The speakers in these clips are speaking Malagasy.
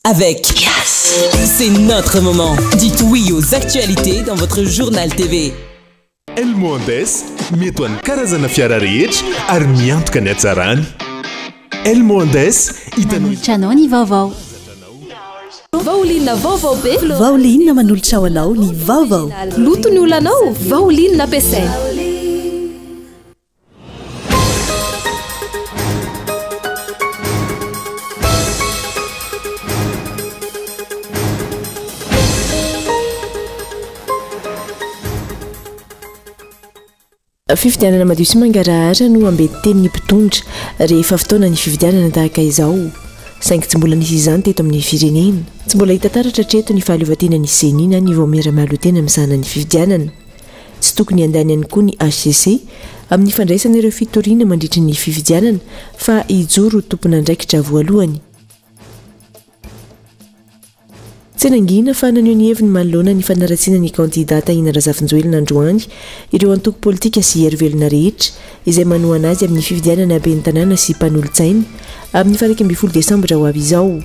Avec Yes C'est notre moment. Dites oui aux actualités dans votre journal TV. Elmo Andes, mety ho an'ny karazana fiara rehetra ary miantoka ny hatsarany. Elmo Andes, hitanao. Manolotra anao ny vaovao. Vaoline vaovao be. Vaoline manolotra ho anao ny vaovao. Loto ny olanao, Vaoline ampiasaina. Fifidianana madio sy mangarahara no ambetitenin'ny mpitondra rehefa fotoanan'ny fifidianana tahaka izao. Saingy tsy mbola nisy izany teto amin'ny firenena. Tsy mbola hita taratra hatreto ny fahaleovantenan'ny Ceni na ny Vaomiera Mahaleotena misahana ny fifidianana. Tsy tokony handany ihany koa ny hcc amin'ny fandraisana ireo fitoriana mandritry ny fifidianana fa hijoro ho tompon'andraikitra voalohany. Tsy nangina fa naneho ny heviny manoloana ny fanaratsiana ny kandidà Tahina Razafinjoelina androany ireo antoko politika sy hery velona rehetra izay manohana azy amin'ny fifidianana ben'ny tanàna sy mpanolotsaina amin'ny faha 11 desambra ho avy izao.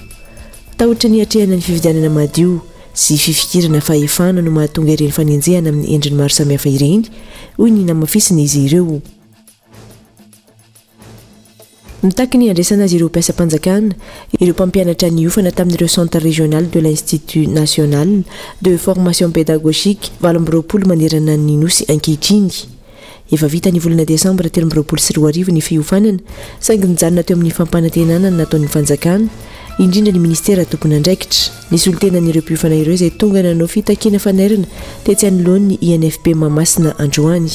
Tahotra ny hiatrehana ny fifidianana madio sy fifikirana fahefana no mahatonga ireny fanenjehana amin'ny endriny maro samihafa ireny, hoy ny namafisin'izy ireo. Mitaky ny handraisana azy ireo mpiasam-panjakana, ireo mpampianatra niofana tamin'ireo Centre Régional de l'Institut National de Formation Pédagogique 28 manerana ny Nosy ankehitriny. Efa vita ny volana desambra 2023 ny fiofanana, saingy nijanona teo amin'ny fampanantenana ny nataon'ny fanjakana, indrindra ny minisitera tompon'andraikitra. Ny solontenan'ireo mpiofana ireo izay tonga nanao fitakiana fanairana tetsy anoloan'ny INFP Mahamasina androany.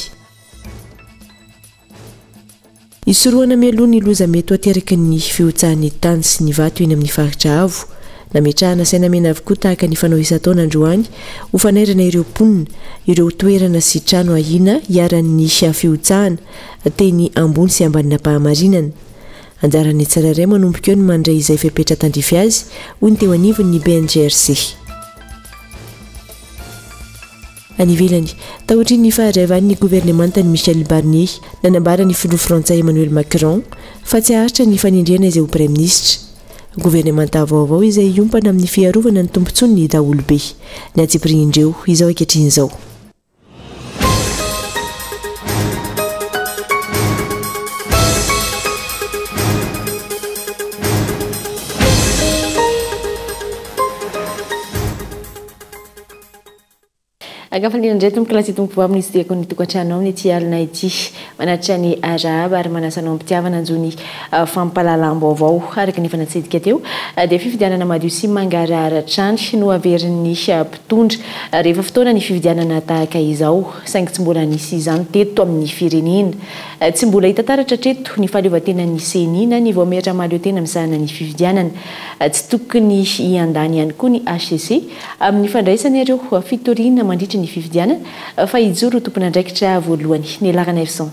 Hisorohana mialoha ny loza mety ho ateraky ny fihotsahan'ny tany sy ny vato eny amin'ny faritra avo. Nametrahana saina mena avokoa tahaka ny fanao isan-taona androany ho fanairana ireo mponina, ireo toerana sy trano ahiana hiharan'ny fihotsahana teny ambony sy ambanin'Ampahamarinana. Anjaran'ny tsirairay manomboka eo ny mandray izay fepetra tandrify azy, hoy ny teo anivon'ny BNGRC. Any ivelany, taorian'ny faharavan'ny governemantan'i Michel Barnier, nanambara ny filoha frantsay Emmanuel Macron fa tsy haharitra ny fanendrena izay ho praiminisitra. Governemanta vaovao izay hiompana amin'ny fiarovana ny tombontsoan'ny daholobe. Ny antsipirihin'ireo izao ankehitriny izao. Ankafaliana indray tompoko lahy sy tompoko vavy ny hitsidihako ny tokantranonao amin'ity alina ity. Manatitra ny arahaba ary manasa anao am-pitiavana hanjo ny fampahalalam-baovao. Araka ny efa natsidika teo dia fifidianana madio sy mangarahara hatrany no averin'ny mpitondra rehefa fotoana ny fifidianana tahaka izao. Saingy tsy mbola nisy izany teto amin'ny firenena. Tsy mbola hita taratra hatreto ny fahaleovantenan'ny Ceni na ny Vaomiera Mahaleotena misahana ny fifidianana. Tsy tokony hiandany ihany koa ny hcc amin'ny fandraisana ireo fitoriana mandritry ny fifidianana fa hijoro ho tompon'andraikitra voalohany. Nela Ranaivoson.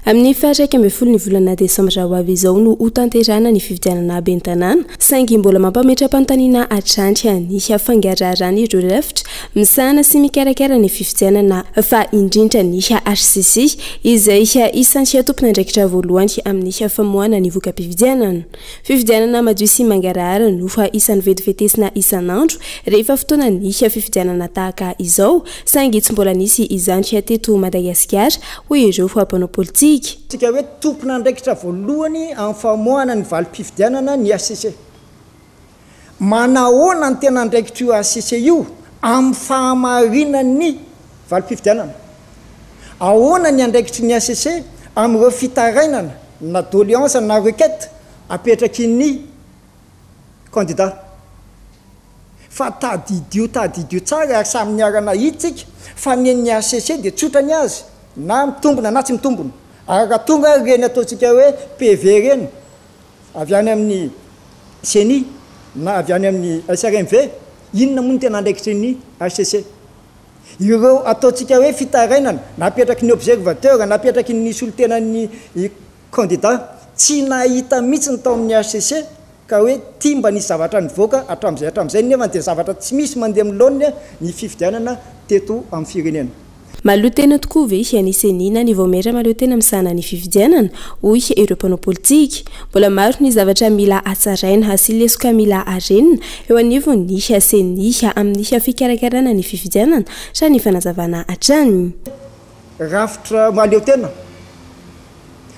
Amin'ny faha 11 ny volana desambra ho avy izao no hotanterahina ny fifidianana ben'ny tanàna, saingy mbola mampametra-panontaniana hatrany ny fangaraharan'ireo rafitra misahana sy mikarakara ny fifidianana fa indrindra ny hcc izay isan'ny tompon'andraikitra voalohany amin'ny famoahana ny voka-pifidianana. Fifidianana madio sy mangarahara no isan'ny vetivetesina isan'andro rehefa fotoanan'ny fifidianana tahaka izao, saingy tsy mbola nisy izany teto Madagasikara, hoy ireo mpanao politika. Tsika hoe tompon'andraikitra voalohany amin'ny famoahana ny valim-pifidianana ny hcc. Manahoana ny tena andraikitr'io hcc io amin'ny fahamarinan'ny valim-pifidianana? Ahoana ny andraikitry ny hcc amin'ireo fitarainana na doléance na requête apetraky ny candidat? Fa tadidio tadidio tsara ary samy niara-nahita tsika fa ny an'ny hcc dia tsotra ny azy na mitombina na tsy mitombina. Ary raha tonga ary ireny ataontsika hoe PV ireny avy any amin'ny ceni na avy any amin'ny SRMV, inona moa no tena andraikitry ny hcc? Ireo ataontsika hoe fitarainana napetraky ny observateur, napetraky ny solontenan'ny kandida, tsy nahita mihitsy ny tao amin'ny hcc ka hoe ity mba nisy zavatra nivoaka hatramin'izay hatramin'izay nefa dia zavatra tsy misy mandeha amin'ny laoniny ny fifidianana teto amin'ny firenena. Mahaleo tena tokoa ve ny Ceni na ny Vaomiera mahaleo tena misahana ny fifidianana? Hoy ireo mpanao politika. Mbola maro ny zavatra mila hatsaraina sy lesoka mila harenina eo anivon'ny Ceni amin'ny fikarakarana ny fifidianana, raha ny fanazavana hatrany. Rafitra mahaleo tena?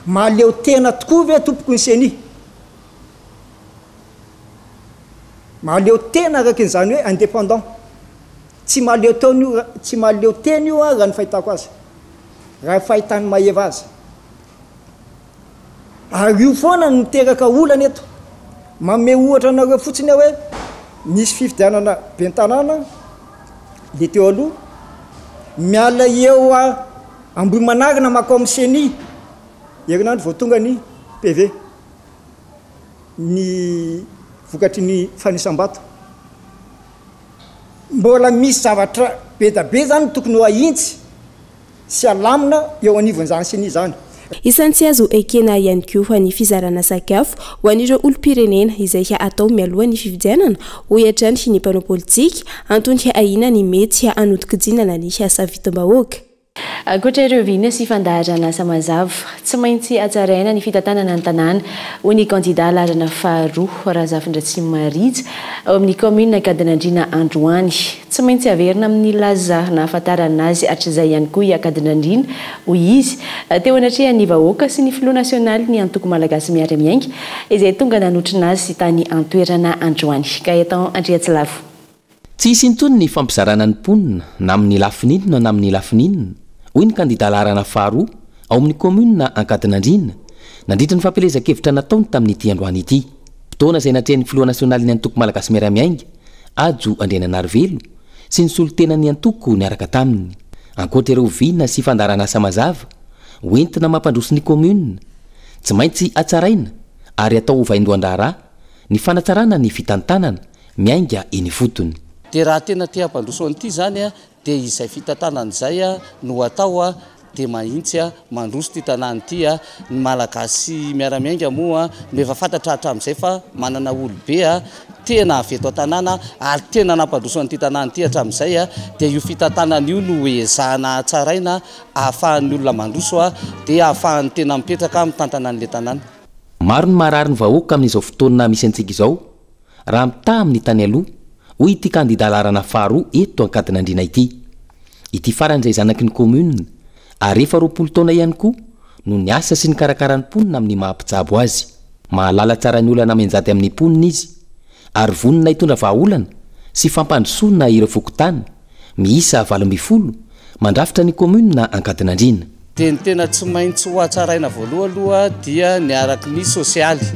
Mahaleo tena tokoa ve tompoko ny Ceni? Mahaleo tena araka izany hoe indépendant. Tsy mahaleo tena io, tsy mahaleo tena io raha ny fahitako azy. Raha ny fahitan'i Maeva azy. Ary io foana no miteraka olana eto. Manome ohatra anareo fotsiny aho hoe nisy fifidianana ben'ny tanàna le teo aloha, miala eo Ambohimanarina mankao amin'ny Ceni, herinandro vao tonga ny PV, ny vokatry ny fanisam-bato. Mbola misy zavatra be da be zany tokony ho ahintsy sy alamina eo anivon'izany Ceni izany. Isan'ny tsy azo ekena ihany koa ny fizarana sakafo ho an'ireo olom-pirenena izay atao mialoha ny fifidianana, hoy hatrany ny mpanao politika, antony ahiana ny mety hanodinkodinana ny safidim-bahoaka. Ankoatra ireo vina sy fandaharanasa mazava, tsy maintsy hatsaraina ny fitantanana ny tanàna, hoy ny kandidà laharana faharoa, Razafindratsima Rija, ao amin'ny kaominina Ankadinandriana androany. Tsy maintsy averina amin'ny laza nahafantarana azy hatrizay ihany koa i Ankadinandriana, hoy izy, teo anatrehan'ny vahoaka sy ny filoha nasionalin'ny antoko Malagasy Miara-Miainga, izay tonga nanotrona azy tany an-toerana androany. Gaëtan Andriatsilavo. Tsy hisy intsony ny fampizarana ny mponina na amin'ny lafiny inona na amin'ny lafiny inona, hoy ny kandida laharana faharoa ao amin'ny kaominina Ankadinandriana, nandritra ny fampielezan-kevitra nataony tamin'ity androany ity. Fotoana izay natrehin'ny filoha nasionalin'ny antoko Malagasy Miara-Miainga, Hajo Andriananarivelo, sy ny solontenan'ny antoko niaraka taminy. Ankoatra ireo vina sy fandaharanasa mazava ho entina mampandroso ny kaominina, tsy maintsy hatsaraina ary atao ho vaindohan-draharaha ny fanatsarana ny fitantanana miainga eny ifotony. Dia raha tena te hampandroso an'ity izany dia izay fitantanana izay no atao dia mahintsy mandroso ity tanàna ity. Ny Malagasy miara-miainga moa no efa fantatra hatramin'izay fa manana olobe tena avy eto an-tanàna ary tena nampandroso an'ity tanàna ity hatramin'izay. Dia io fitantanana io no ezahana hatsaraina ahafahan'ny olona mandroso dia ahafahan'ny tena mipetraka mitantana an'ilay tanàna. Maro ny marary ny vahoaka amin'izao fotoana misy antsika izao raha mitaha amin'ny tany aloha, hoy ity kandida laharana faharoa eto Ankadinandriana ity. Ity farany izay zanaky ny commune ary efa 20 taona ihany koa no niasa sy nikarakara ny mponina amin'ny maha mpitsabo azy. Mahalala tsara ny olana mianjady amin'ny mponina izy ary vonona hitondra vahaolana sy fampandrosoana ireo fokontany miisa 18 mandrafitra ny kaominina Ankadinandriana. Dia ny tena tsy maintsy ho hatsaraina voaloha aloha dia ny araky ny sosialy.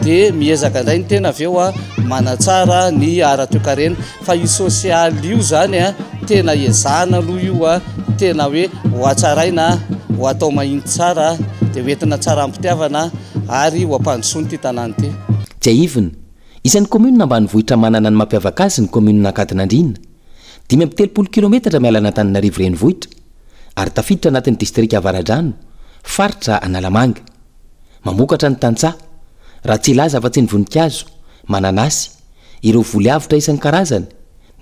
Dia miezaka indray ny tena avy eo manatsara ny ara-toekarena. Fa io sosialy io izany tena ezahana aloha io, tena hoe ho hatsaraina, ho atao mahitsy tsara, dia ho entina tsara am-pitiavana ary ho ampandrosoana ity tanàna ity. Tsiahivina, isan'ny kaominina ambanivohitra manana ny mampiavaka azy ny kaominina Ankadinandriana, 35 kilometatra miala an'Antananarivo renivohitra ary tafiditra anatin'ny distrika Avaradrano, faritra Analamanga. Mamokatra ny tantsaha, raha tsy hilaza afa-tsy ny voninkazo, mananasy, ireo voly avotra isan-karazany,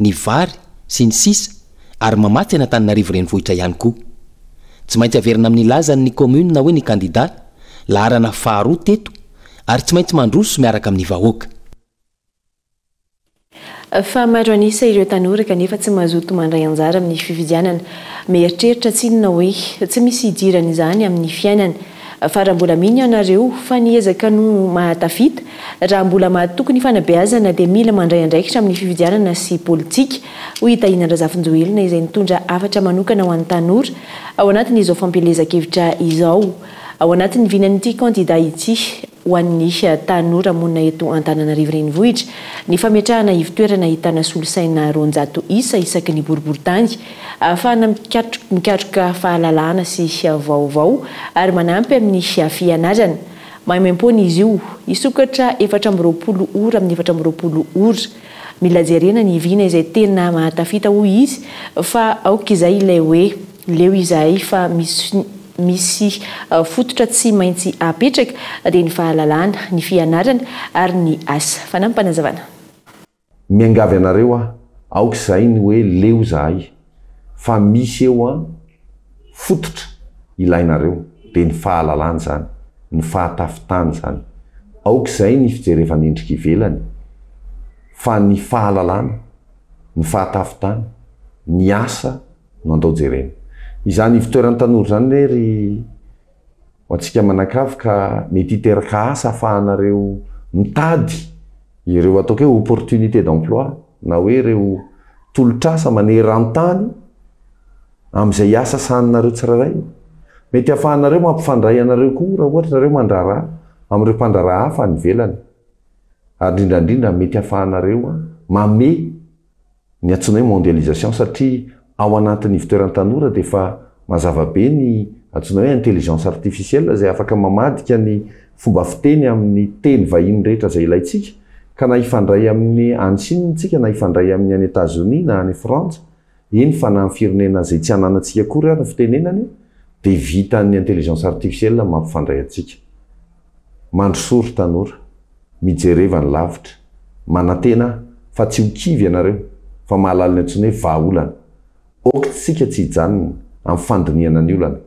ny vary, sy ny sisa ary mamatsy an'Antananarivo renivohitra ihany koa. Tsy maintsy averina amin'ny lazany ny kaominina hoy ny kandida, laharana faharoa teto, ary tsy maintsy mandroso miaraka amin'ny vahoaka. Fa maro an'isa ireo tanora kanefa tsy mazoto mandray anjara amin'ny fifidianana. Mieritreritra tsinona hoe tsy misy idiran'izany amin'ny fiainany. Fa raha mbola mino ianareo fa ny ezaka no mahatafita, raha mbola mahatoky ny fanabeazana dia mila mandray andraikitra amin'ny fifidianana sy politika, hoy i Tahina Razafinjoelina izay nitondra hafatra manokana ho an'ny tanora ao anatin'izao fampielezan-kevitra izao. Ao anatin'ny vinan'ity kandida ity. Ho an'ny tanora monina eto Antananarivo Renivohitra, ny fametrahana ivon-toerana ahitana solosaina 200 isa isaky ny boriborintany, ahafahana mikatroka fahalalana sy vaovao ary manampy amin'ny fianarana. Maimaimpoana izy io, hisokatra 24 ora amin'ny 24 ora. Mila jerena ny vina izay tena mahatafita hoy izy fa aoka izay ilay hoe leo izahay fa misy misy fototra tsy maintsy apetraka dia ny fahalalana, ny fianarana ary ny asa. Fanampim-panazavana. Miangavy anareo aho, aoka izay ny hoe leo izahay, fa misy eo an! fototra ilainareo, dia ny fahalalana izany, ny fahatafitana izany. Aoka izay ny fijerevana endrika ivelany fa ny fahalalana, ny fahatafitana, ny asa no andao jerena. Izany ivotoeran'ny tanora izany re ry ho antsika manakavy ka mety hiteraka asa afahanareo mitady ireo ataoko hoe opportunité d'emploi na hoe ireo tolotr'asa maneran-tany amin'izay asa sahaninareo tsirairay. Mety afahanareo mampifandray anareo koa raha ohatra nareo mandraharaha amin'ireo mpandraharaha hafa any ivelany. Ary indrindra indrindra mety afahanareo mamehy ny antsoina hoe mondialisation satria ao anatin'ny ivotoeran'ny tanora dia efa mazava be ny antsoina hoe intelligence artificielle izay afaka mamadika ny fomba fiteny amin'ny teny vahiny rehetra izay ilaintsika ka na hifandray amin'ny any Chine tsika na hifandray amin'ny any Etazonia na any Frantsa eny fa na amin'ny firenena izay tsy ananantsika akory ary ny fitenenany dia vitan'ny intelligence artificielle mampifandray antsika. Mandrosoa ry tanora. Mijereva ny lavitra. Manantena aho fa tsy ho kivy ianareo fa mahalala ny antsoina hoe vahaolana. Ok tsika tsy hijanona amin'ny fandinihana ny olana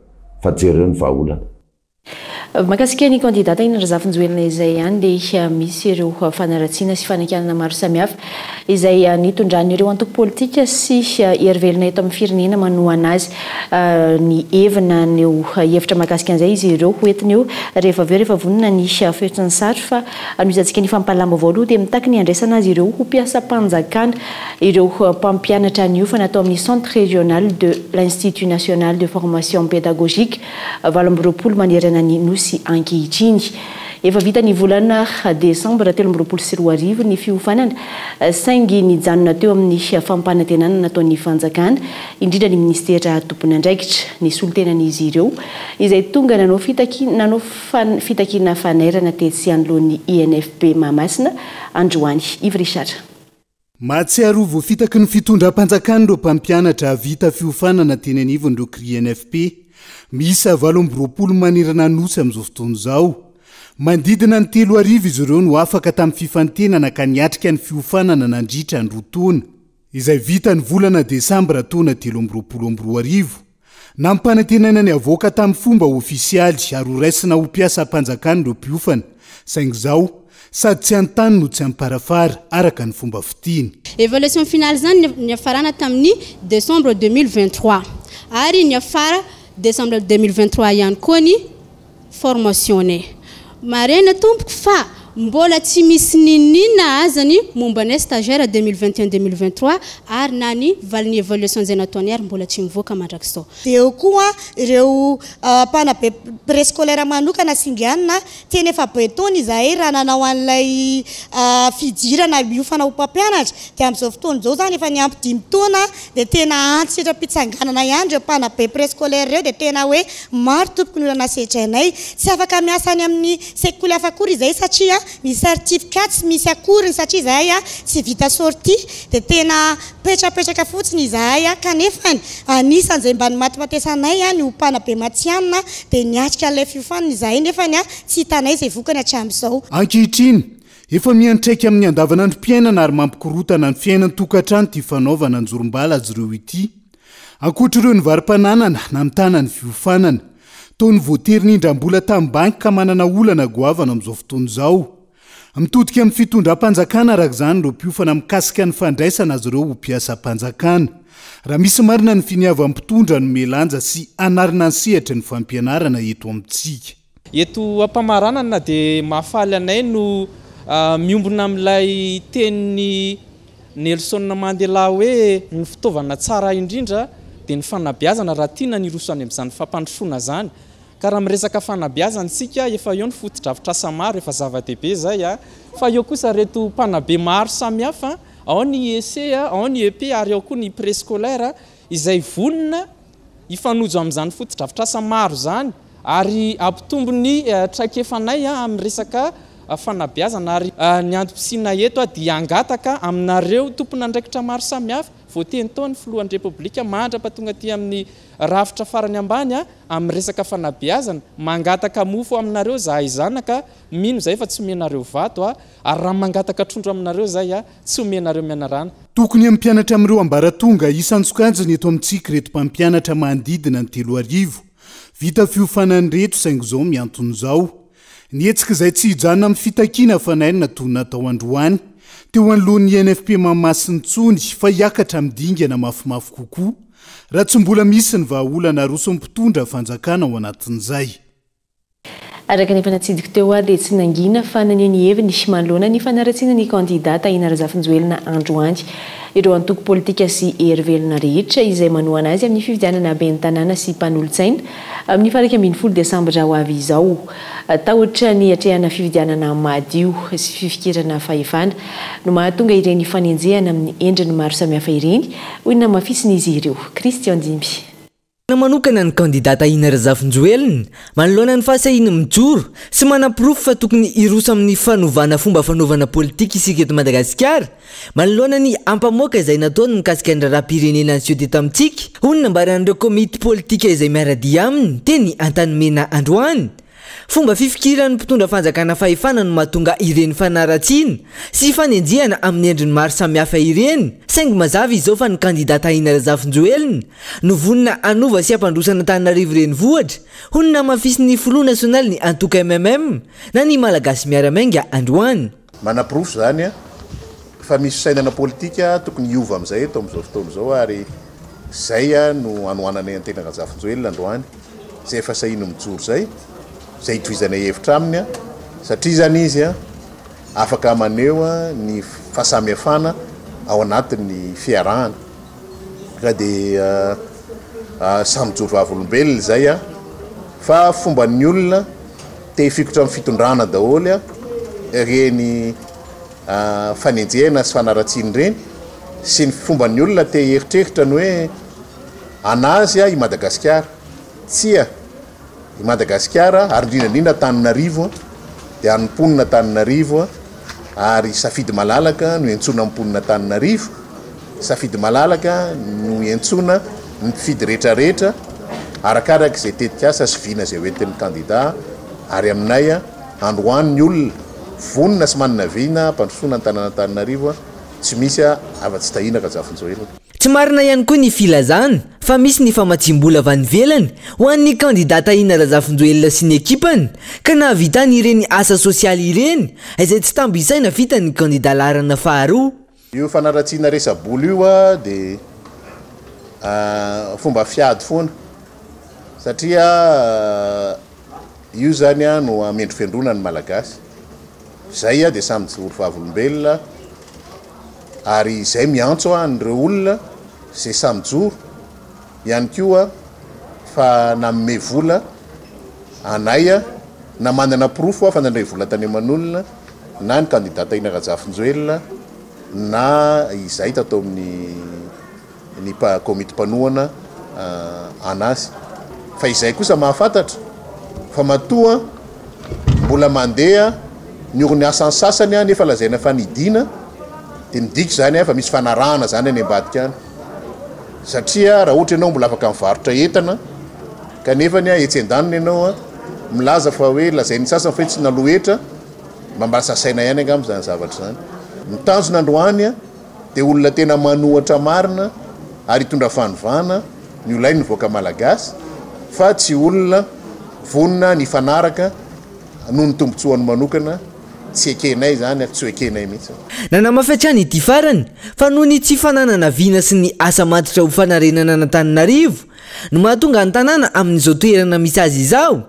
fa jereo ny vahaolana. Mahakasika ny kandida Tahina Razafinjoelina izay ihany dia misy ireo fanaratsiana sy fanakianana maro samihafa izay nitondran'ireo antoko politika sy hery velona eto amin'ny firenena manohana azy ny heviny naneho hevitra mahakasika an'izay izy ireo ho entiny eo rehefa avy eo rehefa vonona ny feo sy ny sary fa anohizantsika ny fampahalalam-baovao aloha dia mitaky ny handraisana azy ireo ho mpiasam-panjakana ireo mpampianatra niofana tao amin'ny Centre Régional de l'Institut National de Formation Pédagogique 28 manerana ny Nosy ankehitriny. Efa vita ny volana desambra 2023 ny fiofanana saingy nijanona teo amin'ny fampanantenana nataon'ny fanjakana, indrindra ny minisitera tompon'andraikitra, ny solontenan'izy ireo izay tonga nanao nanao fitakiana fanairana tetsy anoloan'ny INFP Mahamasina androany. Yves Richard. Mahatsiaro ho voafitaky ny fitondram-panjakana ireo mpampianatra hahavita fiofanana teny anivon'ireo CRINFP miisa 28 manerana ny Nosy amin'izao fotoana izao. Manodidina ny 3000 izy ireo no afaka tamin'ny fifantenana ka niatrika ny fiofanana nandritra ny roa taona, izay vita ny volana desambra taona 2023. Nampanantenaina ny havoaka tamin'ny fomba ofisialy ary horaisina ho mpiasam-panjakana ireo mpiofana, saingy izao, sady tsy an-tany no tsy am-parafara, araka ny fomba fiteny. Évaluation finale izany niafarana tamin'ny décembre 2023 ary niafara décembre 2023 ihany koa ny formation-nay. Marina tompoko fa mbola tsy misy n'inon'inona aza ny momba anay stagiaire 2021 2023 ary na ny valin'ny évaluation izay nataonay ary mbola tsy mivoaka mandrakizao. Dia eo koa ireo mpanabe préscolaire manokana singanina, tena efa be taona izahay raha nanao an'ilay fidirana hiofana ho mpampianatra, dia amin'izao fotoana izao izany efa niampy dimy taona dia tena antsetram-pitsanganana ihany ireo mpanabe préscolaire ireo dia tena hoe maro tompoko ny olana sedrainay. Tsy afaka miasa any amin'ny sekoly hafa akory izahay satria ny certificat tsy misy akoriny satria izahay tsy vita sortie dia tena mipetrapetraka fotsiny izahay kanefany anisan'izay mba nimatimatesanay ny ho mpanabe matihanina dia niatrika an'ilay fiofanana izahay nefany tsy hitanay izay vokany hatramin'izao. Ankehitriny, Efa miantraika amin'ny andavanandrom-piainana ary mampikorotana ny fiainan-tokantrano ity fanaovana anjorom-bala azy ireo ity. Ankoatra ireo nivaro-pananana namitana ny fiofanana. Toa ny voatery nindram-bola tamin'ny banky ka manana olana goavana amin'izao fotoana izao. Mitodika amin'ny fitondram-panjakana araka izany ireo mpiofana mikasika ny fandraisana azy ireo ho mpiasam-panjakana. Raha misy marina ny finiavan'ny mpitondra hanome lanja sy hanarina ny sehatry ny fampianarana eto amintsika. Eto am-pamaranana dia mahafaly anay no miombona amin'ilay tenin'i Nelson Mandela hoe ny fitaovana tsara indrindra dia ny fanabeazana raha tiana ny hiroso any amin'izany fampandrosoana izany. Ka raha miresaka fanabeazana isika, efa eo ny fotodrafitrasa maro, efa zava-dehibe izay, fa eo kosa ireto mpanabe maro samihafa, ao ny IEC, ao ny EP ary ao koa ny préscolaire izay vonona Hifanojo amin'izany fotodrafitrasa maro izany ary hampitombo ny traikefanay amin'ny resaka fanabeazana ary ny antom-pisiana eto dia hangataka aminareo tompon'andraikitra maro samihafa, voateny tao ny filohan'ny Repoblika mandra-pahatonga aty amin'ny rafitra farany ambany amin'ny resaka fanabeazana, mangataka mofo aminareo zahay zanaka, mino zahay fa tsy omenareo vato ary raha mangataka trondro aminareo zahay tsy omenareo mianarana. Tokony hampianatra amin'ireo ambaratonga isan-tsokajiny eto amintsika ireto mpampianatra manodidina ny 3000. Vita fiofanana ireto saingy izao mihantona izao. Ny hetsika izay tsy hijanona amin'ny fitakiana fanairana toy ny natao androany teo anoloan'ny INFP Mahamasina intsony fa hiakatra amin'ny dingana mafimafy kokoa raha tsy mbola misy ny vahaolana aroson'ny mpitondra fanjakana ao anatin'izay. Araka ny efa natsidiko teo dia tsy nangina fa naneho ny heviny manoloana ny fanaratsiana ny kandida Tahina Razafinjoelina androany ireo antoko politika sy hery velona rehetra izay manohana azy amin'ny fifidianana ben'ny tanàna sy mpanolotsaina amin'ny faha 11 desambra ho avy izao. Tahotra ny hiatrehana fifidianana madio sy fifikirana fahefana no mahatonga ireny fanenjehana amin'ny endriny maro samihafa ireny, hoy ny namafisin'izy ireo. Christian Dimby. Manokana ny kandida Tahina Razafinjoelina manoloana ny fahasahiany mijoro sy manaporofo fa tokony hiroso amin'ny fanovana fomba fanaovana politika isika eto Madagasikara manoloana ny ampamoaka izay nataony mikasika ny raharaham-pirenena niseho teto amintsika, hoy ny nambaran'ireo komity politika izay miara-dia aminy teny Antanimena androany. Fomba fifikiran'ny mpitondra fanjakana fahefana no mahatonga ireny fanaratsiana sy fanenjehana amin'ny endriny maro samihafa ireny, saingy mazava izao fa ny kandida Tahina Razafinjoelina no vonona hanova sy hampandroso an'Antananarivo Renivohitra, hoy ny namafisin'ny filoha nasionalin'ny antoko mmm na ny Malagasy Miara-Miainga androany. Manaporofo izany fa misy fisainana politika tokony hiova amin'izay eto amin'izao fotoana izao ary izay no hanohananay an'i Tena Razafinjoelina androany, izay efa sahiny mijoro izay, izay hitohizanay hevitra aminy satria izany izy afaka maneho ny fahasamihafana ao anatin'ny fiarahana ka dia samy mijoro vavolombelona izay fa fomban'ny olona Te hifikotra amin'ny fitondrana daholo ireny fanenjehana sy fanaratsiana ireny sy ny fomban'ny olona te hieritreritra ny hoe an'azy i Madagasikara. Tsia, i Madagasikara ary indrindra indrindra Antananarivo dia an'ny mponina Antananarivo ary safidy malalaka no iantsoana ny mponina Antananarivo. Safidy malalaka no iantsoana ny mpifidy rehetra rehetra arakaraka izay tetikasa sy vina izay hoentin'ny kandida ary aminay androany ny olona vonona sy manana vina hampandrosoana ny tanàn'Antananarivo tsy misy afa-tsy Tahina Razafinjoelina. Tsy marina ihany koa ny filazana fa misy ny famatsiam-bola avy any ivelany ho an'ny kandida Tahina Razafinjoelina sy ny ekipany ka nahavitany ireny asa sosialy ireny izay tsy tambo isaina vitan'ny kandida laharana faharoa. Io fanaratsiana resa-bola io dia fomba fiady foana satria io izany no hamendrofendrona ny Malagasy. Izay dia samy mijoro vavolombelona ary izay miantso an'ireo olona izay samy mijoro ihany koa fa nanome vola anay na manana porofo aho fa nandray vola tany aman'olona na ny kandida Tahina Rajafinjoelina na izay tato amin'ny ny komity mpanohana anazy. Fa izay kosa mahafantatra fa matoa mbola mandeha ny orin'asan'ny sasany nefa lazaina fa nidina dia midika izany fa misy fanarahana izany any ambadika any. Satria raha ohatra ianao mbola afaka mivarotra entana kanefa ny etsy andaniny ianao milaza fa hoe lazain'ny sasany fa hoe tsy naloa hetra, mba mba sasaina ihany angamba izany zavatra izany. Ny tanjona androany dia olona tena manohatra marina ary hitondra fanovana ny olain'ny vahoaka malagasy fa tsy olona vonona ny hifanaraka noho ny tombotsoany manokana, tsy ekenay izany ary tsy ho ekenay mihitsy. Nanamafy hatrany ity farany fa noho ny tsy fananana vina sy ny asa matotra ho fanarenana an'Antananarivo no mahatonga ny tanàna amin'izao toerana misy azy izao.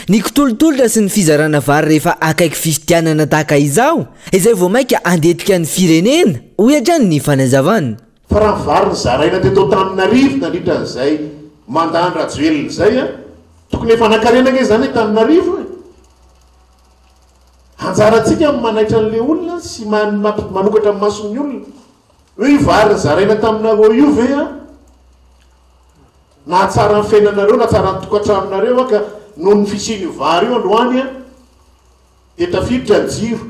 Ny kitolotolotra sy ny fizarana vary rehefa akaiky fifidianana tahaka izao, izay vao mainka handetika ny firenena, hoy hatrany ny fanazavana. Fa raha ny vary nozaraina teto Antananarivo nandritra an'izay mandat an-dRajoelina izay an, tokony efa nankarena ange izany Antananarivo e! Anjarantsika ny manaitra an'ilay olona sy manokatra ny mason'ny olona hoe io vary nozaraina taminareo io ve an, nahatsara ny fiainanareo, nahatsara ny tokantranonareo an, ka noho ny fisian'io vary io androany an. Dia tafiditra ny jiro,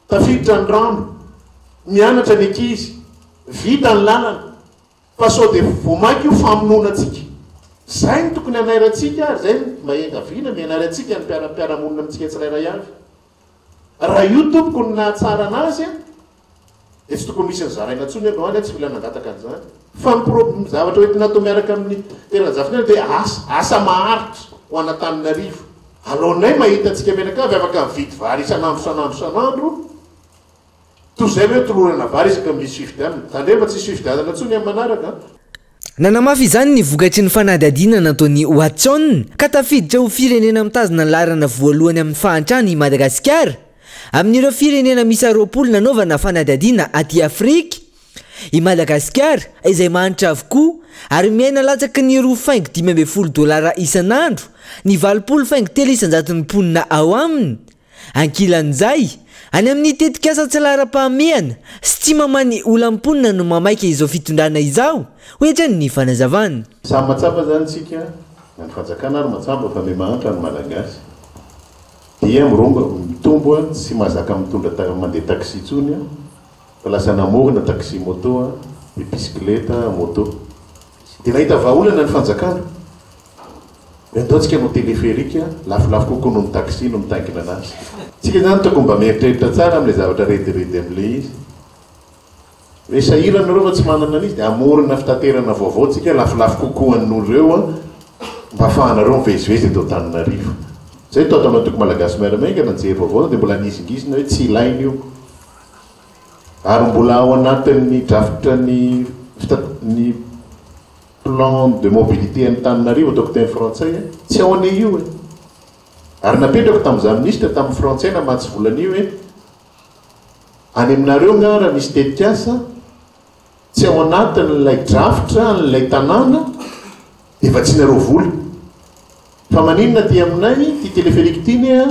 tafiditra ny rano, mianatra ny ankizy, vita ny lalana, fa sao dia vao mainka io famonoana antsika. Izay no tokony hanairantsika ary izay no mba iangaviana mianary antsika ny mpiara-monina amintsika tsirairay avy. Raha io tompoko no nahatsara anazy an, dia tsy tokony misy nizaraina intsony androany an, tsy mila nangataka an'izany. Fa ny pro, ny zavatra hoentina atao miaraka amin'ny Teranjafinena dia asa, asa maharitra ho an'Antananarivo. Aleonay mahita antsika mianakavy afaka mividy vary isan'andro isan'andro isan'andro, toy izay hoe tolorana vary isaka misy fifidianana. Tandremo fa tsy hisy fifidianana intsony amin'ny manaraka an. Nanamafy izany ny vokatry ny fanadihadiana nataon'i Watson ka tafiditra ho firenena mitazona ny laharana voalohany amin'ny fahantrana i Madagasikara amin'ireo firenena miisa 20 nanaovana fanadihadiana aty Afrika. I Madagasikara izay mahantra avokoa ary miaina latsaky ny roa faingo 15 dolara isan'andro ny 80 faingo telo isan-jaton'ny mponina ao aminy. Ankilan'izay, any amin'ny tetikasa tsy laharam-pahamehana sy tsy mamaha ny olan'ny mponina no mamaika izao fitondrana izao, hoy hatrany ny fanazavana. Samy mahatsapa izany isika, na ny fanjakana ary mahatsapa fa miha-mahantra ny Malagasy. Dia mirongo, mitombo, tsy mahazaka mitondra mandeha taxi intsony fa lasa namorona taxi moto, dia bisikileta, moto. Dia nahita vahaolana ny fanjakana. Hoe ndao tsika hanao téléphérique, lafolafo kokoa noho ny taxi no mitaingina anazy. Tsika izany tokony mba mieritreritra tsara amin'ilay zavatra rediredy amin'ilay izy. Hoe sahirana nareo fa tsy manana an'izy dia hamorona fitaterana vaovao tsika lafolafo kokoa noho ireo mba afahanareo mivezivezy eto Antananarivo. Zay tato amin'ny antoko Malagasy Miara-miainga na nijery vaovao dia mbola nihizingizina hoe tsy ilaina io. Ary mbola ao anatin'ny drafitra ny ny Plan de mobilité Antananarivo ataoko teny frantsay a! Tsy ao anie io e! Ary napetrako tamin'izaho minisitra tamin'ny frantsay namatsy vola an'io hoe any aminareo nga raha misy tetikasa tsy ao anatin'ilay drafitra an'ilay tanàna dia vatsianareo vola. Fa maninona aty aminay ity téléphérique ity anie a!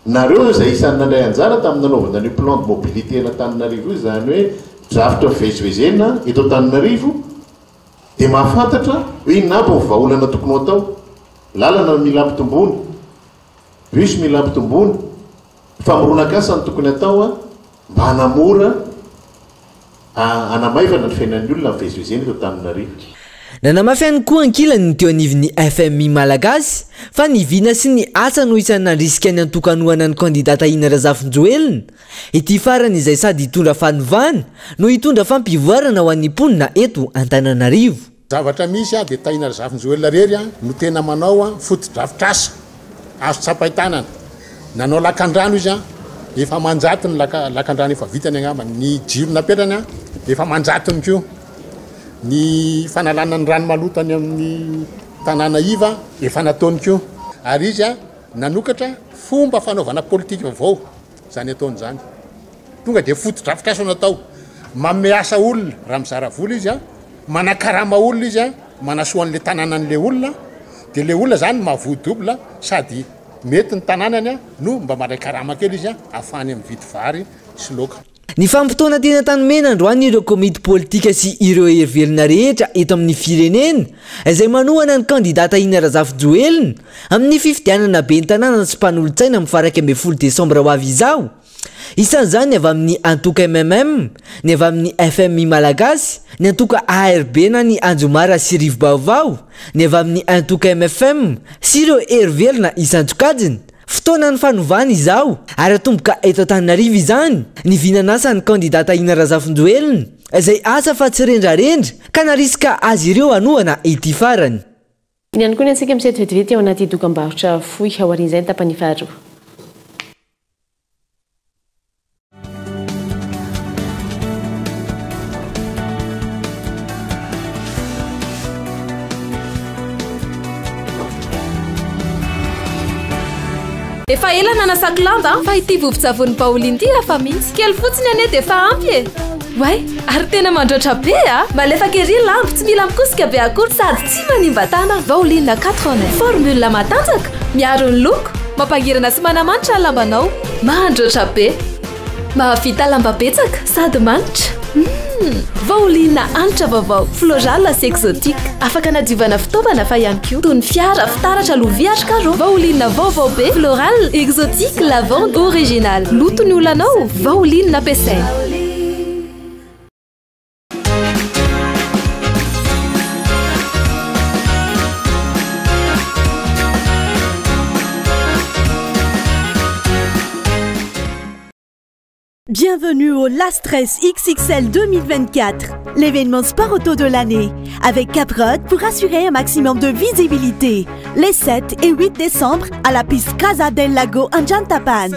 Nareo izay isan'ny nandray anjara tamin'ny nanaovana an'io plan de mobilité an'Antananarivo io izany hoe drafitra fivezivezena eto Antananarivo Dia mahafantatra hoe inona aby ny vahaolana tokony ho atao. Lalana mila ampitomboina, bus mila ampitomboina, famoronak'asa no tokony atao mba hanamora hanamaivana ny fiainan'ny olona mivezivezena eto Antananarivo. Nanamafy ihany koa ankilany ny teo anivon'ny FMI Malagasy fa ny vina sy ny asa no isan'ny nandrisika ny antoko hanohana ny kandida Tahina Razafinjoelina. Ity farany izay sady hitondra fanovana no hitondra fampivoarana ho an'ny mponina eto Antananarivo. Zavatra misy dia Tahina Razafinjoelina irery no tena manao fotodrafitrasa azo tsapain-tanana. Nanao lakandrano izy, efa aman-jatony lakandrano efa vitany angamba. Ny jiro napetrany efa aman-jatony koa. Ny fanalana ny rano maloto any amin'ny tanàna iva efa nataony koa. Ary izy nanokatra fomba fanaovana politika vaovao. Izany ataony izany. Tonga dia fotodrafitrasa no atao. Manome asa olona raha mizara vola izy an, manakarama olona izy an, manasoa an'ilay tanànan'ilay olona, dia ilay olona izany mahavoa double sady mety ny tanànany an no mba mandray karama kely izy an ahafahany mividy vary sy laoka. Nifampitaona teny Antanimena androany ireo komity politika sy ireo hery velona rehetra eto amin'ny firenena izay manohana ny kandida Tahina Razafijoelina amin'ny fifidianana ben'ny tanàna sy mpanolotsaina amin'ny faha 11 desambra ho avy izao. Isan'izany ny avy amin'ny antoko mmm, ny avy amin'ny FMI Malagasy, ny antoko ARB na ny Anjomara sy Rivobaovao, ny avy amin'ny antoko mfm sy ireo hery velona isan-tsokajiny. Fotoanan'ny fanovana izao ary atomboka eto Antananarivo izany ny vinan'asan'ny kandida Tahina Razafinjoelina izay asa fa tsy rendrarendra ka narisika azy ireo hanohana ity farany. Iny ihany koa ny antsika miseho vetivety ao anaty dokambarotra fohy aorian'izay ny tapany faharoa. Efa ela nanasako lamba fa ity vovon-tsavony Baolina ity hafa mihitsy. Kely fotsiny anie dia efa ampy e! Oay, ary tena mandroatra be a! Malefaka ery ny lamba, tsy mila mikosika be akory sady tsy manimba tanana. Baolina 4 en 1. Formule matanjaka, miaro ny loko, mampangirana sy manamanitra ny lambanao. Mandroatra be! Mahavita lamba betsaka sady manitra. Humm! Vaoline hanitra vaovao, floral sy exotique. Afaka anadiovana fitaovana fa ihany koa toy ny fiara, fitaratra, lovia ary carreaux. Vaoline vaovao be, floral, exotique, lavande, original. Loto ny olanao, Vaoline ampiasaina. Bienvenue au Last Race XXL 2024, l'événement sport auto de l'année, avec Caprod pour assurer un maximum de visibilité. Les 7 et 8 décembre à la piste Casa del Lago Anjantapan.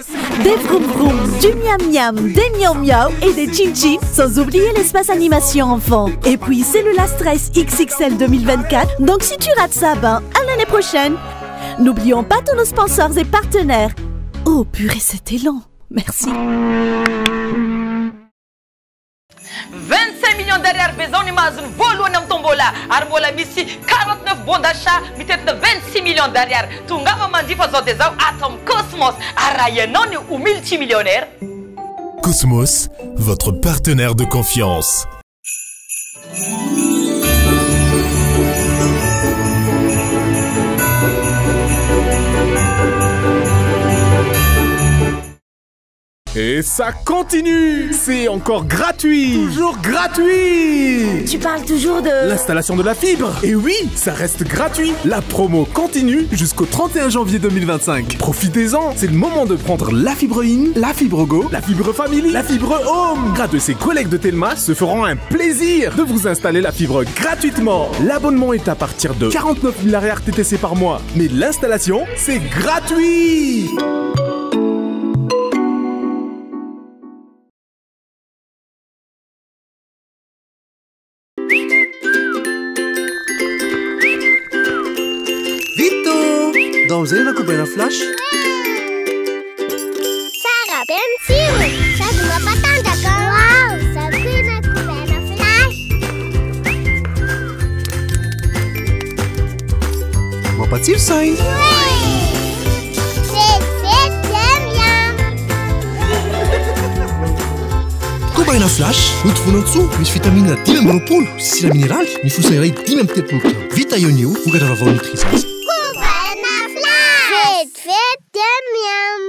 Des vroom vroom, du miam miam, des miau miau et des chin chin, sans oublier l'espace animation enfant. Et puis c'est le Last Race XXL 2024, donc si tu rates ça, ben à l'année prochaine. N'oublions pas tous nos sponsors et partenaires. Oh purée, c'était long. Merci. 25 millions d'ariary be zao ny mahazo ny voalohany amin'ny tombola ary mbola misy 49 bons d'achat mitentina 26 millions d'ariary. Tongava manjifa zao dia zao ato amin'ny Cosmos ary raha ianao ny ho multimillionnaire. Cosmos, votre partenaire de confiance. Et ça continue! C'est encore gratuit! Toujours gratuit! Tu parles toujours de... L'installation de la fibre! Et oui, ça reste gratuit! La promo continue jusqu'au 31 janvier 2025. Profitez-en! C'est le moment de prendre la fibre in, la fibre go, la fibre family, la fibre home! Grâce de ses collègues de Telma se feront un plaisir de vous installer la fibre gratuitement. L'abonnement est à partir de 49 000 arrière TTC par mois. Mais l'installation, c'est gratuit! Vito! Ndao amin'izay ianao kobaina flash. Tsara be ny tsirony sady mampatanjaka. Wow, za koa ina kobaina flash. Mampatsiro saina. Kobaina Flash, notovonantsoa misy vitamine 25 sy sira mineraly, mifosa iray 35 grama. Vita eo ny eo, vokatra vaovao Nutrizaza. Kobaina Flash, vetivety dia miam.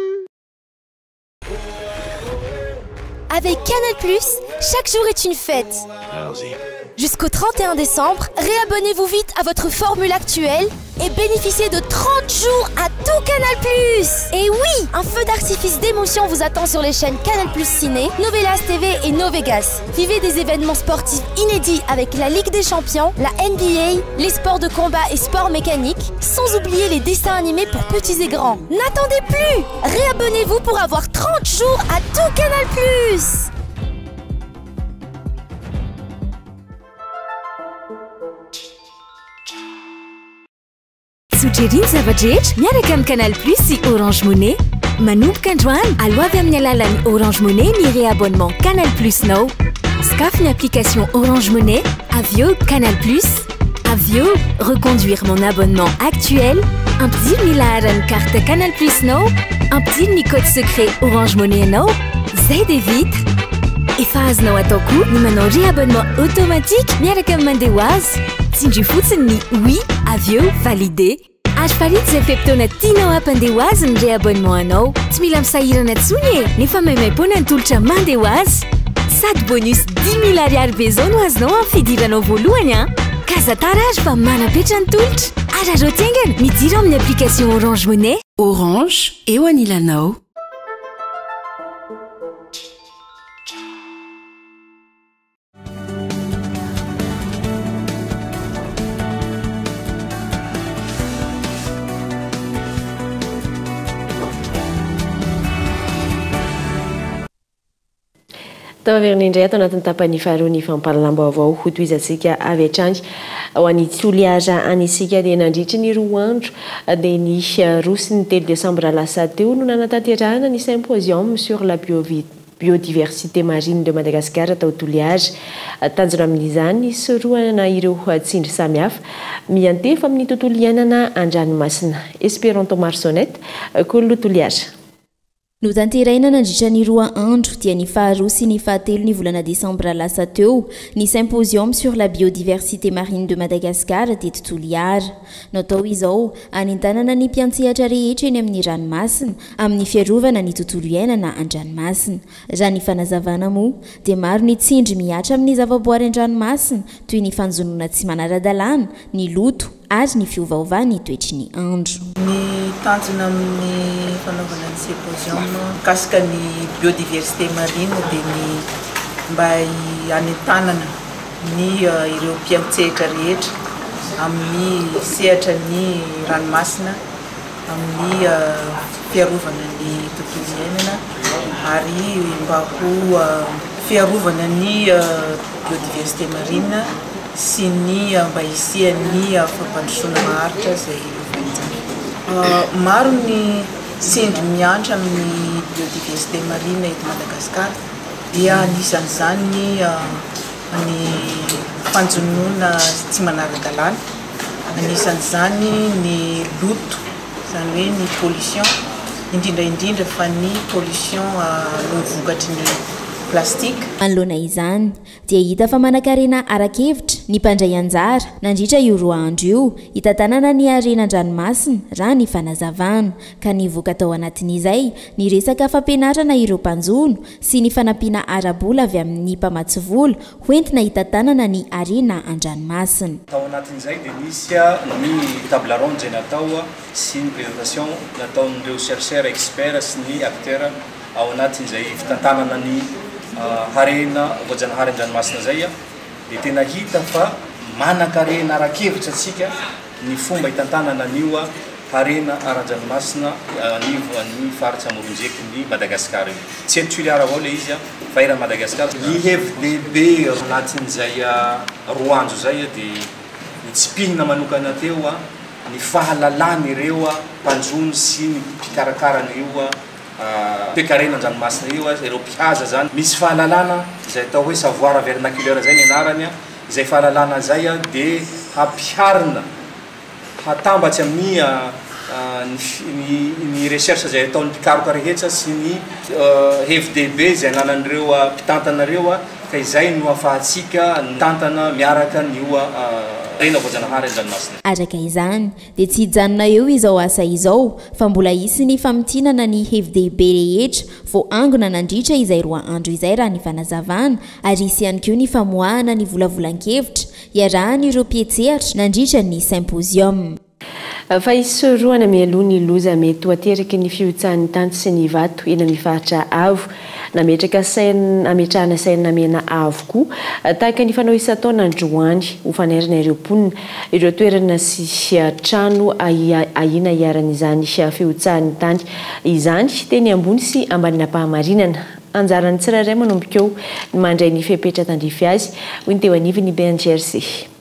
Avec Canal Plus, chaque jour est une fête. Allons-y. Jusqu'au 31 décembre, réabonnez-vous vite à votre formule actuelle et bénéficiez de 30 jours à tout Canal Plus. Et oui, un feu d'artifice d'émotion vous attend sur les chaînes Canal Plus Ciné, Novelas TV et Novegas. Vivez des événements sportifs inédits avec la Ligue des Champions, la NBA, les sports de combat et sports mécaniques, sans oublier les dessins animés pour petits et grands. N'attendez plus! Réabonnez-vous pour avoir 30 jours à tout Canal Plus. Tsotra ery ny zava-drehetra miaraka amin'ny Canal Plus sy Orange Money. Manomboka androany, aloavy amin'ny alalan'ny Orange Money ny réabonnement Canal Plus-nao. Sokafy ny application Orange Money, avy eo Canal Plus, avy eo reconduire mon abonnement actuel, ampidiro ny laharan'ny carte Canal Plus-nao, ampidiro ny code secret Orange Money anao, izay dia vita! Efa azonao atao koa ny manao réabonnement automatique miaraka amin'ny mandeha ho azy. Tsindrio fotsiny ny oui avy eo valider. Ary farito izay fe-potoana tianao hampandeha ho azy ny réabonnement anao. Tsy mila misahirana intsony e! Nefa maimaim-poana ny tolotra mandeha ho azy. Sady bonus 10 000 ariary be izao no azonao amin'ny fidiranao voalohany an! Ka aza tara ary fa manam-petra ny tolotra. Araraoty haingana, midira ao amin'ny application Orange Money. Orange, eo anilanao. Tafaverina indray ato anatin'ny tapany faharoa ny fampahalalam-baovao hotohizantsika avy hatrany. Ho an'i Toliara any isika dia nandritry ny roa andro dia ny roa sy ny telo desambra lasa teo no nanatanterahana ny symposium sur la biodiversité marine de Madagascar tao Toliara. Tanjona amin'izany ny hisorohana ireo tsindry samihafa miantefa amin'ny tontolo iainana an-dranomasina. Esperanto Marsonette, Kolo Toliara. Notanterahina nandritra ny roa andro, dia ny faharoa sy ny fahatelo ny volana desambra lasa teo, ny Symposium sur la biodiversité marine de Madagascar teto Toliara. Natao izao, hanentanana ny mpiantsehatra rehetra eny amin'ny ranomasina, amin'ny fiarovana ny tontolo iainana an-dranomasina. Raha ny fanazavana moa, dia maro ny tsindry mihatra amin'ny zavaboary an-dranomasina, toy ny fanjonoana tsy manara-dalàna, ny loto, ary ny fiovaovan'ny toetry ny andro. Ny tanjona amin'ny fanaovana ny symposium mikasika ny biodiversité marine dia ny mba hanentanana ny ireo mpiantsehatra rehetra amin'ny sehatra ny ranomasina amin'ny fiarovana ny tontolo iainana ary mba ho fiarovana ny biodiversité marine sy ny mba hisian'ny fampandrosoana maharitra izay lovainjafy. Maro ny tsindry miantra amin'ny biodiversité marine eto Madagasikara dia anisan'izany ny ny fanjonoana tsy manara-dalàna, anisan'izany ny loto, izany hoe ny pollution, indrindra indrindra fa ny pollution noho vokatry ny plastique. Manoloana izany, dia hita fa manankarena ara-kevitra ny mpandray anjara nandritra io roa andro io hitantanana ny harena an-dranomasina, raha ny fanazavana, ka nivoaka tao anatin'izay ny resaka fampianarana ireo mpanjono sy ny fanampiana ara-bola avy amin'ny mpamatsy vola hoentina hitantanana ny harena an-dranomasina. Tao anatin'izay dia nisy ny table ronde izay natao sy ny présentation nataon'ireo chercheurs, experts sy ny acteurs ao anatin'izay fitantanana ny harena voajanahary an-dranomasina izay dia tena hita fa manan-karena ara-kevitra antsika ny fomba hitantanana an'io harena ara-dranomasina anivon'ny faritra amoron-jekin'i Madagasikara io. Tsy eto Toliara avao ilay izy fa eran'i Madagasikara. Ny hevi-dehibe anatin'izay roa andro izay dia ny tsipihina manokana teo ny fahalalan'ireo mpanjono sy ny mpikarakara an'io toekarena an-dranomasina io, ireo mpihaza izany. Misy fahalalana izay atao hoe savoir vernaculaire izay ny anarany, izay fahalalana izay dia hampiharina, hatambatsy amin'ny ny ny recherche izay ataon'ny mpikaroka rehetra sy ny hevi-dehibe izay ananan'ireo mpitantana ireo ka izay no ahafahantsika mitantana miaraka an'io harena voajanahary an-dranomasina. Araka izany, dia tsy hijanona eo izao asa izao fa mbola hisy ny famintinana ny hevi-dehibe rehetra voaangona nandritra izay roa andro izay raha ny fanazavana ary hisy ihany koa ny famoahana ny volavolan-kevitra iarahan'ireo mpietsehatra nandritra ny symposium. Fa hisorohana mialoha ny loza mety ho ateraky ny fihotsahan'ny tany sy ny vato eny amin'ny faritra avo. Nametraka saina hametrahana saina mena avo koa, tahaka ny fanao isan-taona androany, ho fanairana ireo mponina, ireo toerana sy trano ahiana hiharan'izany fihotsahan'ny tany izany, teny ambony sy ambanin'Ampahamarinana. Anjaran'ny tsirairay manomboka eo ny mandray ny fepetra tandrify azy, hoy ny teo anivon'ny BNGRC.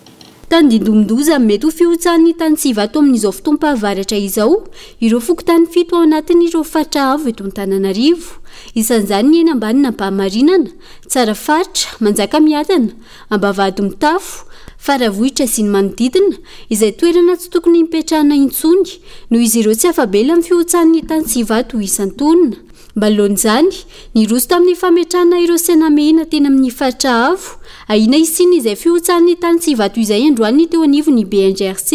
Tandindomin-doza amin'ny mety ho fihotsahan'ny tany sy vato amin'izao fotoam-pahavaratra izao ireo fokontany fito ao anatin'ireo faritra avo eto Antananarivo. Isan'izany ny eny Ambanin'Ampahamarinana, Tsarafaritra, Manjakamiadana, Ambavahadimitafo, Faravohitra sy ny manodidina, izay toerana tsy tokony hipetrahana intsony noho izy ireo tsy afa-bela amin'ny fihotsahan'ny tany sy vato isan-taona. Manoloana izany, niroso tamin'ny fametrahana ireo saina mena teny amin'ny faritra avo, ahiana hisian'izay izay fihotsahan'ny tany sy vato izay androany ny teo anivon'ny BNGRC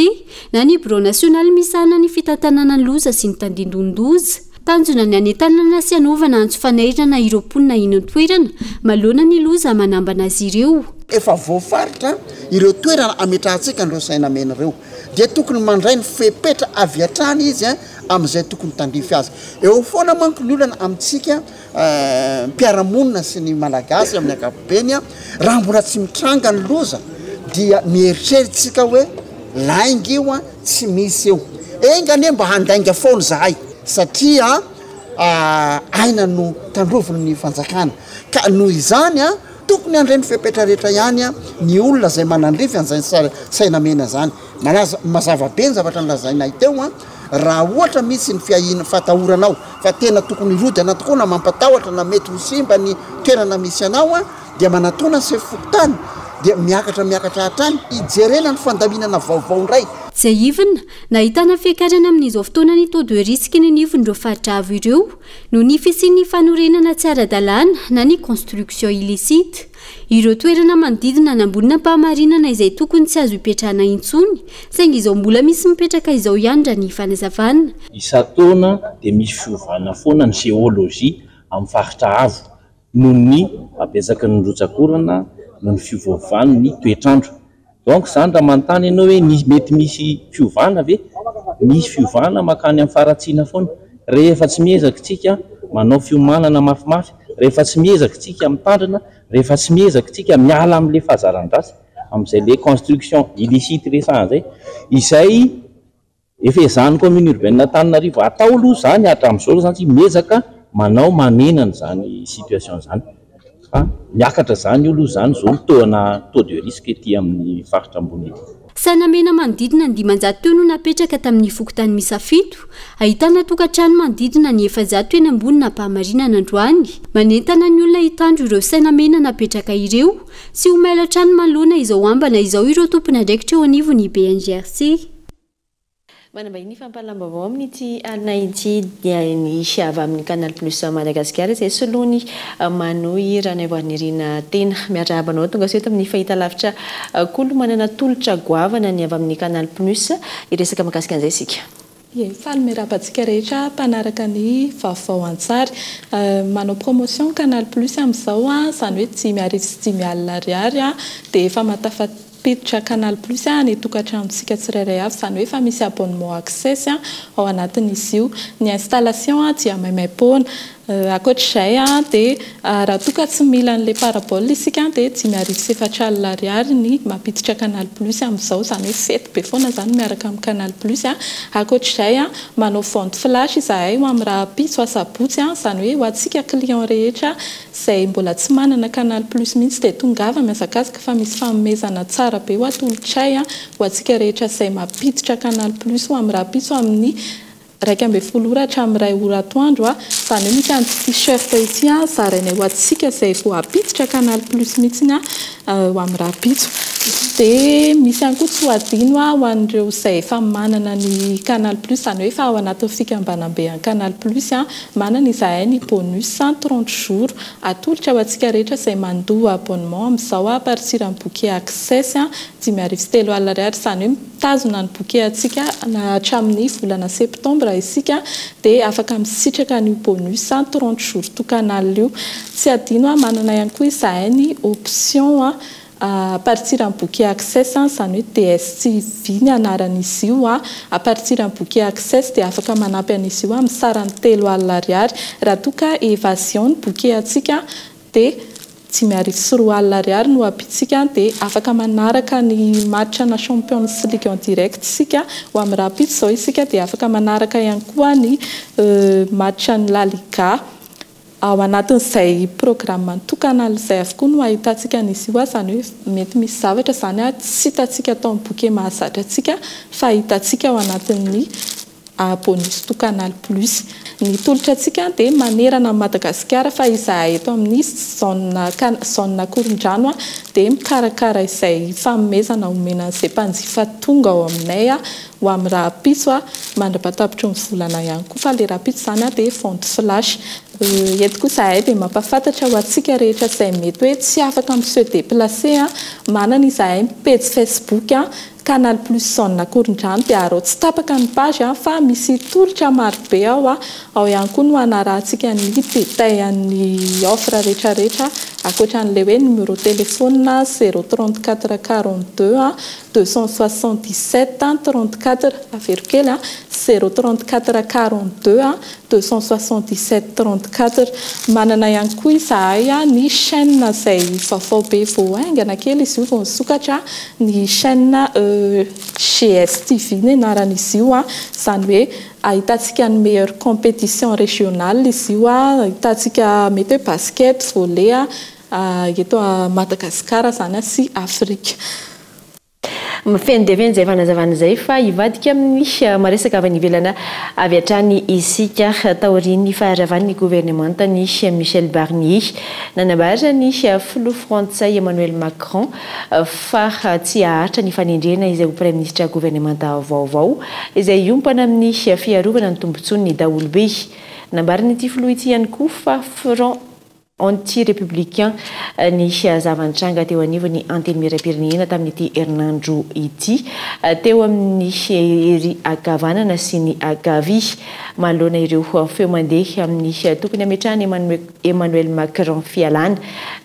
na ny Birao nasionaly misahana ny fitantanana ny loza sy ny tandindonin-doza. Tanjona ny hanentanana sy hanaovana antso fanairana ireo mponina eny an-toerana manoloana ny loza manambana azy ireo. Efa voafaritra ireo toerana ametrahantsika an'ireo saina mena ireo dia tokony mandray ny fepetra avy hatrany izy amin'izay tokony tandrify azy. Eo foana manko ny olana amintsika mpiara-monina sy ny Malagasy amin'ny ankapobeny, raha mbola tsy mitranga ny loza dia mieritreritra isika hoe lainga io, tsy misy io. Enga anie mba handainga foana izahay satria aina no tandrovin'ny fanjakana ka noho izany tokony handray ny fepetra rehetra ihany ny olona izay manandrify an'izay saina mena izany. Malaza, mazava be ny zavatra nolazainay teo an, raha ohatra misy ny fiahiana, fatahoranao fa tena tokony hirodana tokoa na mampatahotra na mety ho simba ny toerana misy anao an, dia manatòna ny sefo fokontany dia miakatra miakatra hatrany hijerena ny fandaminana vaovao indray. Tsiahivina, nahitana fiakarana amin'izao fotoana ny taux de risque eny anivon'ireo faritra avo ireo noho ny fisian'ny fanorenana tsy ara-dalàna na ny construction illicite. Ireo toerana manodidina an'Ambonin'Ampahamarinana izay tokony tsy azo ipetrahana intsony saingy izao mbola misy mipetraka izao ihany raha ny fanazavana. Isan-taona dia misy fiovana foana ny géologie amin'ny faritra avo noho ny habetsaky ny rotsak'orana, noho ny fiovaovan'ny toetr'andro. Donc izany raha manontany ianao hoe ny mety misy fiovana ve? Misy fiovana mankany amin'ny faharatsiana foana. Rehefa tsy miezaka isika manao fiomanana mafimafy, rehefa tsy miezaka isika mitandrina, rehefa tsy miezaka isika miala amin'ilay fahazaran-dratsy, amin'izay ilay construction illicite resahana izay, izay Efa ezahan'ny commune urbaine Antananarivo atao aloha izany hatramin'izao aloha izany tsy miezaka manao manena an'izany situation izany fa miakatra izany io aloha izany izao ny taux-na taux de risque ety amin'ny faritra ambony ety. Saina mena manodidina ny 500 teo no napetraka tamin'ny fokontany miisa fito, ahitana tokantrano manodidina ny 400 eny Ambonin'Ampahamarinana androany. Manentana ny olona hitandro ireo saina mena napetraka ireo sy ho mailo hatrany manoloana izao ambana izao ireo tompon'andraikitra eo anivon'ny BNGRC. Manambahiny ny fampahalalam-baovao amin'ity alina ity dia ny avy amin'ny Canal Plus Madagasikara izay soloany Manohy Ranaivoarinirina Tena. Miarahaba anao tonga soa eto amin'ny fahitalavitra Kolo manana tolotra goavana ny avy amin'ny Canal Plus. Hiresaka mahakasika an'izay isika. Ie, faly miarahaba antsika rehetra mpanaraka ny vaovao an-tsary. Manao promotion Canal Plus amin'izao, izany hoe 55 ariary dia efa mahatafa. Mpiditra Canal Plus any tokantranontsika tsirairay avy, izany hoe efa misy abonnement access ao anatin'izy io. Ny installation dia maimaim-poana. Ankoatr'izay dia raha toa ka tsy mila an'ilay parabole isika dia 40 500 ariary ny mampiditra Canal Plus amin'izao, izany hoe fety be foana izany miaraka amin'ny Canal Plus. Ankoatr'izay, manao vente flash izahay ho amin'ny rahampitso asabotsy, izany hoe ho antsika client rehetra Izay mbola tsy manana canal plus mihitsy dia tongava mihazakazaka fa misy fanomezana tsara be ho atolotray ho antsika rehetra izay mampiditra canal plus ho amin'ny rahampitso amin'ny 11 ora hatramin'ny iray ora atoandro izany hoe misy an'ity t-shirt ity zarainay ho antsika izay vao hampiditra canal plus mihitsy ho amin'ny rahampitso. Dia misy ihany koa tsy ho adino ho an'ireo izay efa manana ny canal plus izany hoe efa ao anatin'ny fikambanam-be an'ny canal plus. Manana izahay ny bonus 30 jours atolotra ho antsika rehetra izay mandoa abonnement amin'izao à partir ny bouquet access 30 500 ariary izany hoe mitazona ny bouquet antsika hatramin'ny volana septembre isika dia afaka misitraka an'io bonus 30 jours to canal io. Tsy adino manana ihany koa izahay ny option À partir ny bouquet access, izany hoe DSTV ny anaran'izy io, à partir ny bouquet access dia afaka manampy an'izy io amin'ny sarany 30 ariary. Raha toa ka évasion ny bouquet antsika dia 250 ariary no ampitsika dia afaka manaraka ny match na Champions League en direct isika ho amin'ny rahampitso izao isika dia afaka manaraka ihany koa ny match ny La Liga. Ao anatin'izay programme nitokana izay avokoa no ahitantsika an'izy io, izany hoe mety misy zavatra izany tsy hitantsika atao amin'ny bouquet mahazatra antsika fa hitantsika ao anatin'ny bonus to Canal Plus. Ny tolotra antsika dia manerana an'i Madagasikara fa izahay eto amin'ny zone zone Ankorondrano dia mikarakara izay fanomezana omena an'izay mpanjifa tonga ao aminay ho amin'ny rahampitso mandra-pahatapitry ny volana ihany koa fa ilay rahampitso izany dia vente flash. Eto koa izahay dia mampahafantatra ho antsika rehetra izay mety hoe tsy afaka mi-se déplacer, manana izahay pejy Facebook Canal Plus zone Ankorondrano dia arao tsy tapaka ny page fa misy tolotra marobe ao, ao ihany koa no hanarahantsika ny détail an'ny offre rehetrarehetra ankoatran'ilay hoe numéro téléphone 034 42 277 34, averiko kely 034 42 277 34. Manana ihany koa izahay ny chaîne izay vaovao be vao haingana kely izy io vao nisokatra, ny chaîne GSTV ny anaran'izy io, izany hoe ahitantsika ny meilleure compétition régionale izy io, ahitantsika mety hoe basket, volley eto Madagasikara izany sy Afrika. Feno dia feno izay fanazavana izay fa hivadika amin'ny maresaka avy any ivelana avy hatrany isika taorian'ny faharavan'ny governemantan'i Michel Barnier. Nanambara ny filoha frantsay Emmanuel Macron fa tsy haharitra ny fanendrena izay ho praiminisitra governemanta vaovao izay hiompana amin'ny fiarovana ny tombontsoan'ny daholobe. Nambaran'ity filoha ity ihany koa fa front anti-républicain ny zava-nitranga teo anivon'ny Antenimierampirenena tamin'ity herinandro ity teo amin'ny hery ankavanana sy ny ankavia. Manoloana ireo feo mandeha amin'ny tokony hametrahan'i Emmanuel Macron fialana,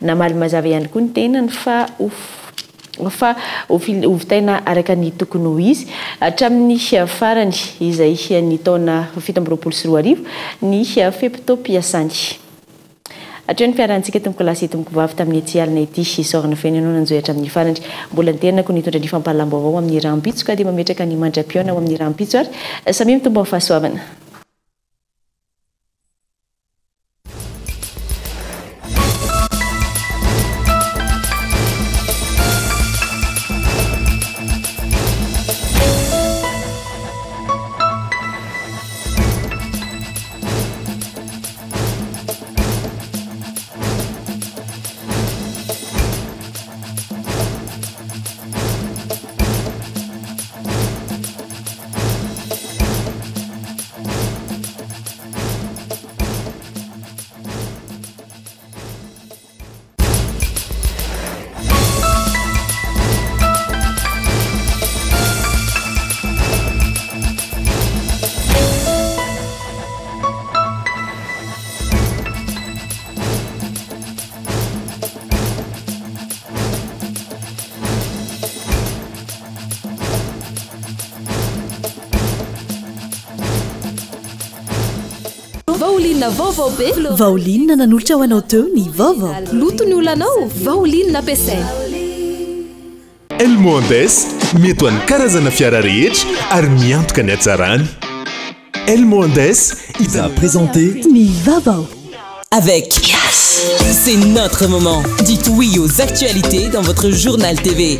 namaly mazava ihany koa ny tenany fa ho fa hovitaina araka ny tokony ho izy hatramin'ny farany izay ny taona 2027 ny fe-potoam-piasany. Hatreo ny fiarahantsika tompokolahy sy tompokovavy tamin'ity alina ity. Isaorana feno ianao nanjohy hatramin'ny farany. Mbola ny tenako nitondra ny fampahalalam-baovao amin'ny rahampitso ka dia mametraka ny mandra-pihaona ho amin'ny rahampitso ary samia mitombo amin'ny fahasoavana. Vaoline vaovao be. Vaoline nanolotra ho anao teo ny vaovao. Loto ny olanao, Vaoline ampiasaina. Elmo Andes, mety ho an'ny karazana fiara rehetra ary miantoka ny hatsarany. Elmo Andes, a présenté ny vaovao. Avec Yes. C'est notre moment. Dites oui aux actualités dans votre journal TV.